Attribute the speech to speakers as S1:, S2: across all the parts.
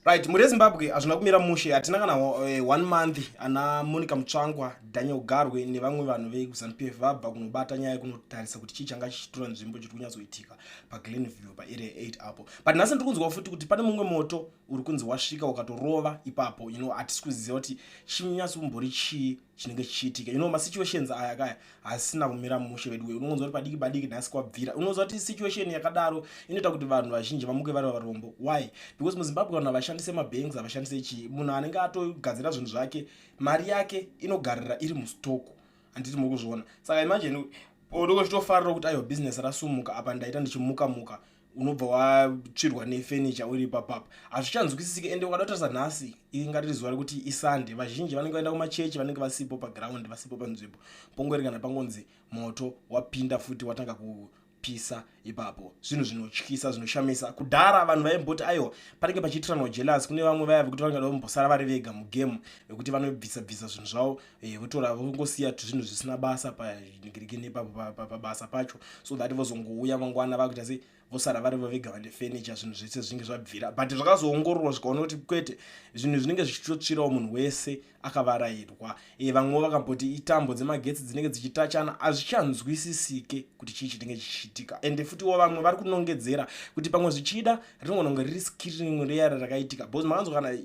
S1: Right, mhuri yeZimbabwe, hazvina kumira mushe. Hatina kana one month ana Monica Mutsvangwa, Daniel Garwe nevamwe vanhu vekuZANU PF vabva kunobata nyaya yekunotarisa kuti chii changa chichitora nzvimbo, chiri kunyatsoitika paGlenview, paArea 8 apo. But nhasi ndiri kunzwa futi kuti pane mumwe moto uri kunzi wasvika ukatorova ipapo. Hatisi kuziva kuti chinyatsombori chii chinenge chichiitika. Masituations aya kaya hasina kumira mushe vedu. Unonzwa kuti padiki padiki nhasi kwabvira. Unonzwa kuti situation yakadaro inoita kuti vanhu vazhinji vamuke vari varombo. Why? Because muZimbabwe vanhu havashandise mabanks, havashandise chii. Munhu anenge atogadzira zvinhu zvake, mari yake inogarira iri mustock, handiti muri kuzviona? Saka imagine unenge uchitofarira kuti aiwa, business rasumuka apa, ndaita ndichimuka muka, unobva watsvirwa nefurniture uri ipapapa. Hazvichanzwisisiki. Ende ukada kutarisa nhasi, ingati zuva rekuti iSunday, vazhinji vanenge vaenda kumachechi, vanenge vasipo paground, vasipo panzvimbo. Pongori kana pangonzi moto wapinda futi, watanga kupisa ipapo, zvinhu zvinotyisa, zvinoshamisa. Kudhara vanhu vaimboti aiwa, panenge pachiitiranwa jealous. Kune vamwe vaya vekuti vangada kumbosara vari vega mugame, vekuti vanobvisa bvisa zvinhu zvavo, votora vongosiya zvinhu zvisina basa panhingirikini ipapo pabasa pacho, so that vozongouya mangwana vakuita sei, vosara varivo vega vane furniture, zvinhu zvese zvinenge zvabvira. But zvakazoongororwa zvikaona kuti kwete, zvinhu zvinenge zvichitotsvirawo munhu wese akavarayirwa. Vamwewo vakamboti itambo dzemagetsi dzinenge dzichitachana. Hazvichanzwisisike kuti chii chinenge chichiitika. Ende futiwo vamwe vari kunongedzera kuti pamwe zvichida rinogona kunge riri skiri reyara rakaitika, because makanzwa kana,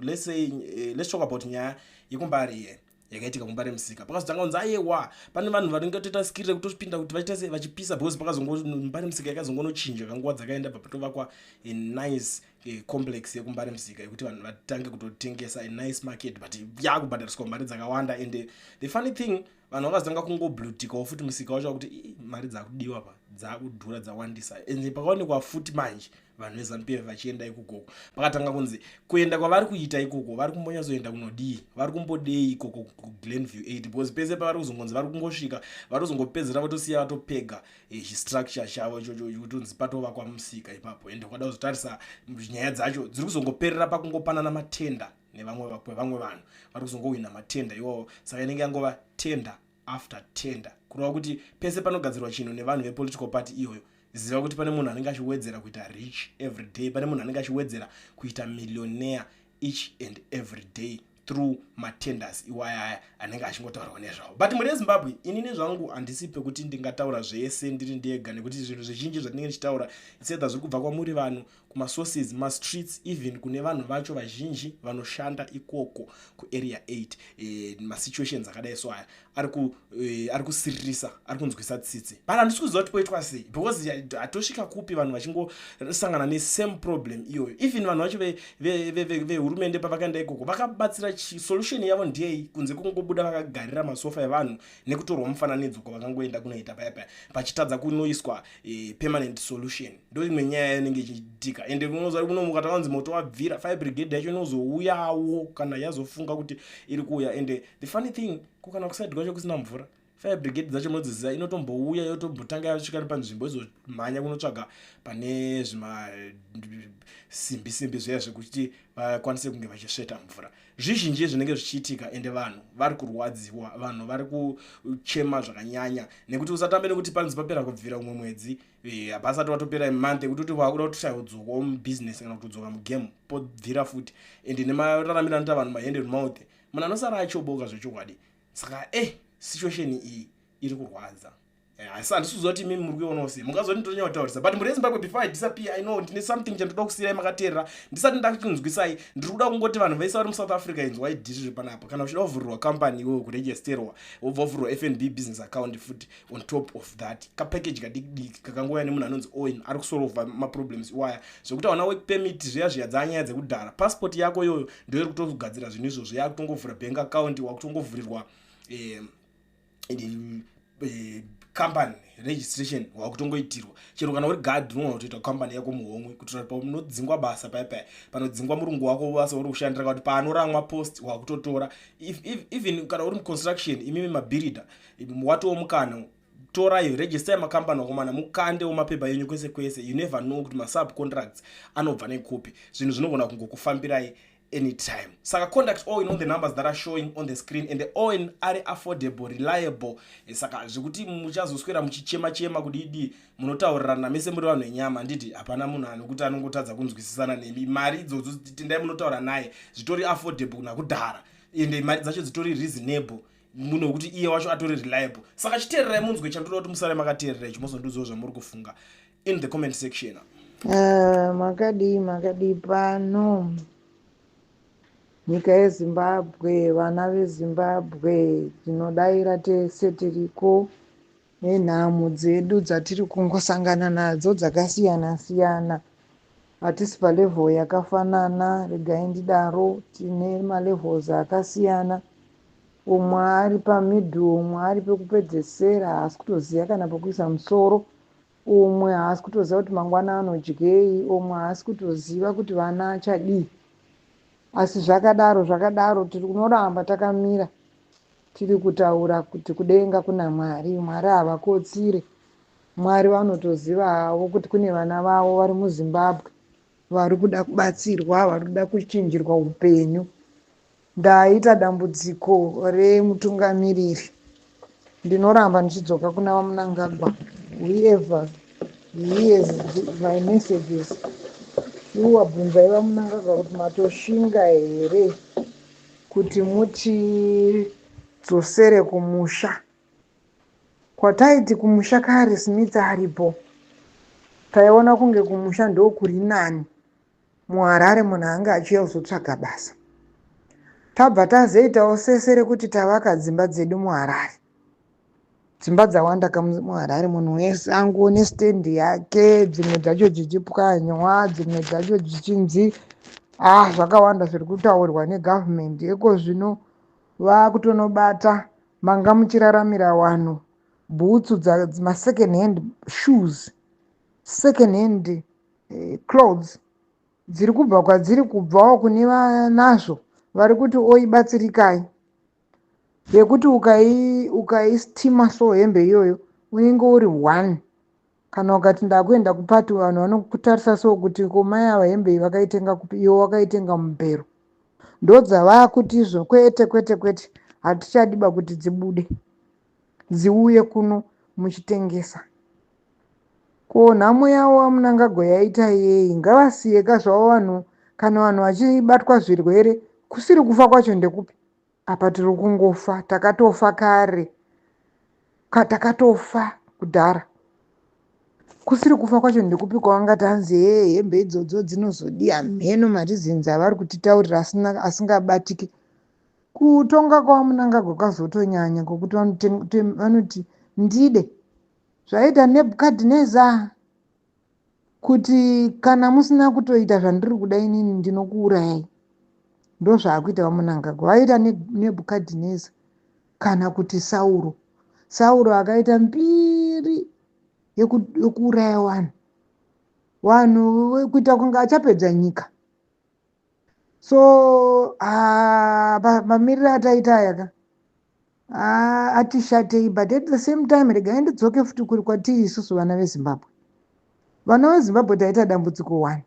S1: let's say, let's talk about nyaya yekuMbare iye yakaitika kuMbare musika. Pakazotanga kunzi ayewa, pane vanhu vanenge toita skiri rekutopinda kuti vaita sei, vachipisa, because pakazongo Mbare musika yakazongonochinja kanguva dzakaenda, bva patovakwa a nice complex yekuMbare musika yekuti vanhu vatange kutotengesa, a nice market, but yakubhadhariswa mari dzakawanda. And the funny thing, vanhu vakazotanga kungobhutikawo futi musika wacho, kuti mari dzakudiwa pa dzakudhura, dzawandisa. And pakaonekwa futi manje vanhu veZANU PF vachienda ikokoko, pakatanga kunzi kuenda kwavari kuita ikoko, vari kumbonyatsoenda kunodii, vari kumbodei ikoko kuGlenview 8? Because pese pavari kuzongonzi vari kungosvika, vari kuzongopedzera vatosiya vatopega chistructure chavo ichocho, kutonzi patovakwa musika ipapo. Ende kwada kuzotarisa nyaya dzacho dziri kuzongoperera pakungopanana matender nevamwe vamwe vanhu vari kuzongowina matender iwawo. Saka inenge yangova tender after tender, kureva kuti pese panogadzirwa chinhu nevanhu vepolitical party iyoyo, ziva kuti pane munhu anenge achiwedzera kuita rich every day, pane munhu anenge achiwedzera kuita millionaire each and every day through matenders iwayaya anenge achingotaurwa nezvavo. But mhuri yeZimbabwe, ini nezvangu handisi pekuti ndingataura zvese ndiri ndega, nekuti zvinhu zvizhinji zvatinenge tichitaura isedha zviri kubva kwamuri vanhu, kumasources, mastreets, even kune vanhu vacho vazhinji vanoshanda ikoko kuArea 8. Masituations akadai so aya ari kusiririsa, ari kunzwisa tsitsi, but handisi kuziva kuti poitwa sei, because hatosvika kupi vanhu vachingosangana nesame problem iyoyo. Even vanhu vacho vehurumende pavakaenda ikoko, vakabatsira, solution yavo ndeyei kunze kwekungobuda vakagarira masofa evanhu nekutorwa mufananidzo kwavakangoenda kunoita paya paya, pachitadza kunoiswa permanent solution? Ndo imwe nyaya inenge ichiitika. Ende unoziva kunomuka takanzi moto wabvira, fire brigade yacho inozouyawo kana yazofunga kuti iri kuuya. Ende the funny thing, kukana kuside kwacho kusina mvura, fire brigade dzacho munodziziva, inotombouya yotombotanga yasvika panzvimbo, izomhanya kunotsvaga pane zvimasimbi simbi zviya zvekuti vakwanise kunge vachisveta mvura. Zvizhinji zvinenge zvichiitika, ende vanhu vari kurwadziwa, vanhu vari kuchema zvakanyanya, nekuti usatambe nekuti panzi papera kubvira umwe mwedzi, hapasati watopera month yekuti kuti wakuda kuti udzokawo mubusiness kana kutodzoka mugame, pobvira futi. Ende nemararamiro anoita vanhu, mahand and mouth, munhu anosara achoboka zvechokwadi. Saka situation iyi iri kurwadza. Asi handisi kuziva kuti imimi muri kuionawo sei, mungazoti ndotonyanya kutaurisa. But mhuri yeZimbabwe, before I disappear, I know ndine something chandoda kusiyirai makateerera. Ndisati ndakunzwisai, ndiri kuda kungoti vanhu vese vari muSouth Africa, inzwai dhiri panapa. Kana uchida kuvhurirwa company iwewe, kuregisterwa, wobva wavhurirwa FNB business account futi on top of that, kapackage kadiki diki kakangouya nemunhu anonzi Owen, ari kusolva maproblems iwaya zvekuti hauna work permit zviya zviya, dzanyaya dzekudhara. Passport yako iyoyo ndo iri kutogadzira zvinhu izvozvo, yakutongovhura bank account, wakutongovhurirwa company registration, wakutongoitirwa chero kana uri guard, unogona kutoita company yako muhomwe, kuitira kuti paunodzingwa basa paya paya, panodzingwa murungu wako basa uri kushandira, kuti paanoramwa post, wakutotora. Even kana uri muconstruction, imimi mabuilder, watowo mukana, torai, registai makambani akomana, mukandewo mapepa enyu kwese kwese. You never know kuti masub contracts anobva nekupi, zvinhu zvinogona kungokufambirai. Anytime. Saka contact Owen on the numbers that are showing on the screen, and the Owen ari affordable, reliable. Saka zvekuti muchazoswera muchichema chema kudidi, munotaurirana mese muri vanhu venyama, handiti? Hapana munhu anokuti anongotadza kunzwisisana nemi. Mari idzodzo tendai munotaura naye, zvitori affordable nakudhara, ende mari dzacho dzitori reasonable, munhu wekuti iye wacho atori reliable. Saka chiteererai munzwe chandoda kuti musare makateerera icho, mozondiudzawo zvamuri kufunga in the comment section.
S2: Makadii, makadii pano, nyika yeZimbabwe, vana veZimbabwe? Tinodayira tese tiriko nenhamo dzedu dzatiri kungosangana nadzo dzakasiyana siyana. Hatisi palevel yakafanana, regai ndidaro. Tine malevels akasiyana. Umwe ari pamiddle, umwe ari pekupedzesera, haasi kutoziva kana pekuisa musoro. Umwe haasi kutoziva kuti mangwana anodyei. Umwe haasi kutoziva kuti vana achadii. Asi zvakadaro, zvakadaro, tiri kunoramba takamira, tiri kutaura kuti kudenga kuna Mwari. Mwari havakotsire. Mwari vanotoziva havo kuti kune vana vavo vari muZimbabwe vari kuda kubatsirwa, vari kuda kuchinjirwa upenyu. Ndaita dambudziko remutungamiriri. Ndinoramba ndichidzoka kuna VaMunangagwa. Whoever hears my messages, shuwa bvunzai VaMunangagwa kuti matoshinga here kuti mutidzosere kumusha kwataiti kumusha kare Smith aripo. Taiona kunge kumusha ndokuri nani. MuHarare munhu anga achiuya kuzotsvaga basa. Tabva tazoitawo sese rekuti tavaka dzimba dzedu muHarare. Dzimba dzawanda muHarare, munhu wese angoone stendi yake, dzimwe dzacho dzichipwanywa, dzimwe dzacho dzichinzi, ah, zvakawanda zviri kutaurwa negavhumendi. Eko zvino vakutonobata manga muchiraramira vanhu bhutsu, masecond hand shoes, second hand clothes dziri kubva kwadziri kubvawo kune vanazvo vari kuti oibatsirikai, yekuti ukaistima so hembe iyoyo unenge uri one. Kana ukati ndakuenda kupati, vanhu vanokutarisa so kuti komai ava hembe iyi vakaitenga kupi? Iwo wakaitenga mubhero. Ndodzavakuti izvo kwete, kwete, kwete, hatichadiba kuti dzibude dziuye kuno muchitengesa. Ko nhamo yavo VaMunangagwa yaita yei? Ngavasiyeka zvavo vanhu. Kana vanhu vachibatwa zvirwere, kusiri kufa kwacho ndekupi? Apa tiri kungofa, takatofa kare, takatofa kudhara. Kusiri kufa kwacho ndekupi kwavangati hanzi hee hembe idzodzo dzinozodiya? Mheno mareasons avari kutitaurira asingabatiki. Kutonga kwaVaMunangagwa kwazotonyanya kwokuti vanoti ndide zvaita Nebhukadhineza kuti kana musina kutoita zvandiri kuda inini, ndinokuurayai. Ndo zvaakuita VaMunangagwa. Vaita Nebhukadhineza kana kuti Sauro. Sauro akaita mbiri yekuuraya vanhu, vanhu kuita kunge achapedza nyika. So mamiriro ataita aya ka atishatei. But at the same time, regai ndidzoke futi kuri kwatiri isusu vana veZimbabwe. Vana veZimbabwe taita dambudziko one.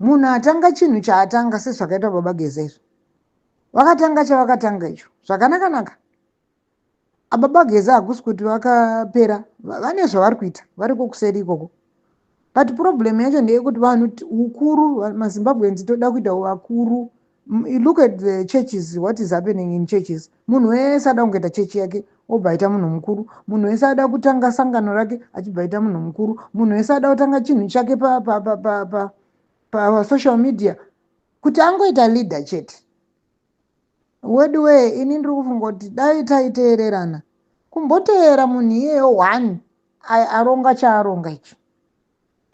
S2: Munhu atanga chinhu chaatanga, sezvakaita Baba Geza izvo, vakatanga chavakatanga icho zvakanaka-naka. Ababa Geza hakusi kuti vakapera, vane zvavari kuita, variko kuseri ikoko. But problem yacho ndeyekuti vanhu ukuru, maZimbabweans toda kuita vakuru. Look at the churches, what is happening in churches. Munhu wese ada kungoita chechi yake, obva aita munhu mukuru. Munhu wese ada kutanga sangano rake, achibva aita munhu mukuru. Munhu wese ada kutanga chinhu chake pasocial media kuti angoita leader chete. Wedu wee, ini ndiri kufunga kuti dai taiteererana, kumboteera munhu iyeyo one aronga chaaronga icho,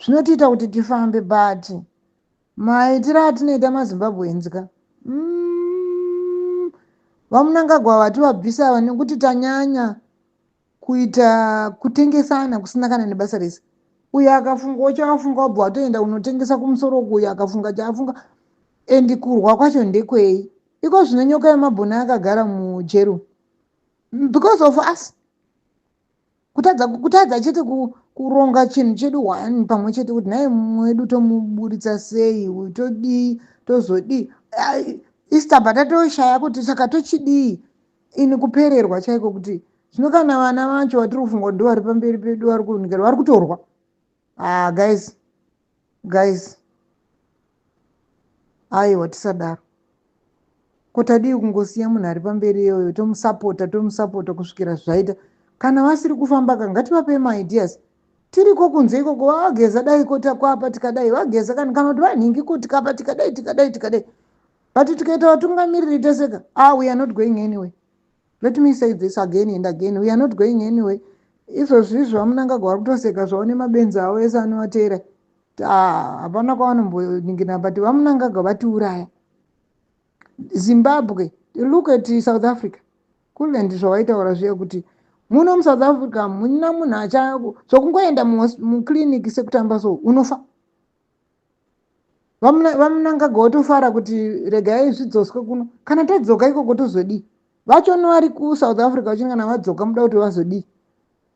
S2: zvinotiita kuti tifambe. But maitiro atinoita maZimbabweans ka, VaMunangagwa vati vabvisa ava nekuti tanyanya kuita kutengesana kusina kana nebasa rese. Uyo akafungawo chaafunga, wabva watoenda unotengesa kumusoro uku. Uyo akafunga chaafunga, and kurwa kwacho ndekwei iko zvino? Nyoka yemabhona akagara mujeri because of us kutadza chete kuronga chinhu chedu one pamwe chete, kuti nhai mumwe wedu tomuburitsa sei, todii, tozodii. Istabva tatoshaya kuti saka tochidii. Ini kupererwa chaiko kuti zvino kana vana vacho vatiri kufunga kuti ndo vari pamberi pedu vari kunikira, vari kutorwa. Ah, guys, guys, aiwa, tisadaro. Ko tadii kungosiya munhu ari pamberi iyoyo, tomusapota, tomusapota kusvikira zvaita? Kana vasiri kufamba ka, ngativapei maideas. Tiriko kunze ikoko, vageza dai kwapa tikadai, vageza kana kuti vanhingi ko tikapa, tikadai, tikadai, tikadai. But tikaita vatungamiriri teseka, ah, we are not going anyway. Let me say this again and again, we are not going anyway. Izvozvi izvo vaMunangagwa vari kutoseka zvavo nemabenzi avo ese anovateera. Ah, hapana kwavanomboningina, but vaMunangagwa vatiuraya Zimbabwe. Look at South Africa. Kuland zvavaitaura zviya kuti muno muSouth Africa muna munhu acha zvokungoenda muclinic sekutamba, so unofa. VaMunangagwa votofara kuti regai zvidzoswe kuno. Kana tadzoka ikoko tozodii? Vachona vari kuSouth Africa vachini, kana vadzoka muda kuti vazodii?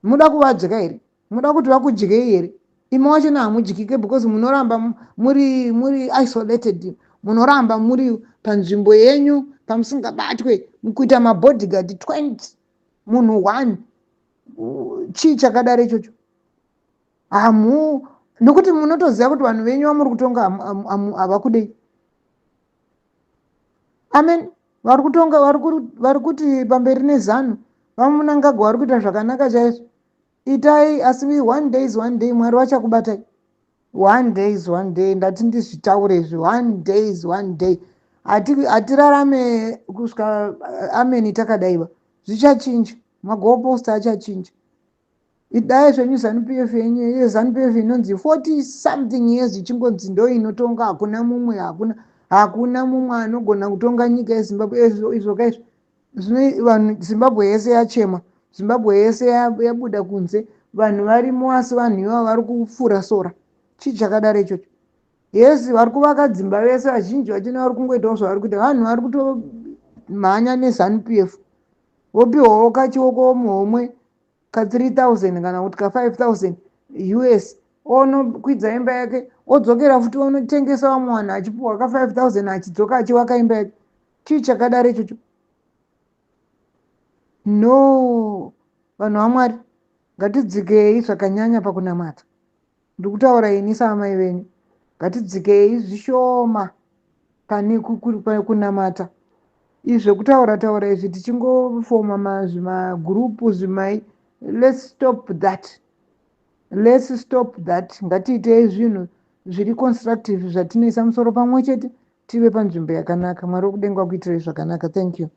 S2: Muda kuvadya here? Muda kuti vakudyei here? Imi wachona hamudyike because munoramba muri isolated, munoramba muri panzvimbo yenyu pamusingabatwe, kuita mabodyguard 20 munhu 1. Chii chakadaro ichocho? Hamu nokuti munotoziva kuti vanhu venyu vamuri kutonga havakudei. Amen. Vari kutonga vari kuti pamberi neZANU. VaMunangagwa vari kuita zvakanaka chaizvo, itai. Asi one day is one day, Mwari vachakubatai. One day is one day. Ndati ndizvitaure izvi. One day is one day. Hatirarame kusvika ameni takadaiva. Zvichachinja, magoalpost achachinja. Idai zvenyu ZANU PF yenyu iyo. ZANU PF inonzi 40 something years ichingonzi ndo inotonga, hakuna mumwe, hakuna, hakuna mumwe anogona kutonga nyika yeZimbabwe. Izvo kaizvo zvino vanhu, Zimbabwe yese yachema, Zimbabwe yese yabuda kunze, vanhu varimo, asi vanhu ivavo vari kufura sora. Chii chakadaro ichocho? Yes, vari kuvaka dzimba vese, vazhinji vachona vari kungoitawo zvavari kuita. Vanhu vari kutomhanya neZANU PF, vopiwawo kachioko muhomwe ka3000 kana kuti ka5000 US, onokwidza imba yake, odzokera futi onotengesa vamwe vanhu achipiwa ka5000, achidzoka achivaka imba yake. Chii chakadaro ichocho? No, vanhu vaMwari, ngatidzikei zvakanyanya pakunamata. Ndiri kutaura ini saamai venyu, ngatidzikei zvishoma pane kunamata. Izvi zvekutaura taura izvi, tichingofoma zvimagurupu zvimai, let's stop that, let's stop that. Ngatiitei zvinhu zviri constructive, zvatinoisa musoro pamwe chete, tive panzvimbo yakanaka. Mwari wekudenga kuitirai zvakanaka. Thank you.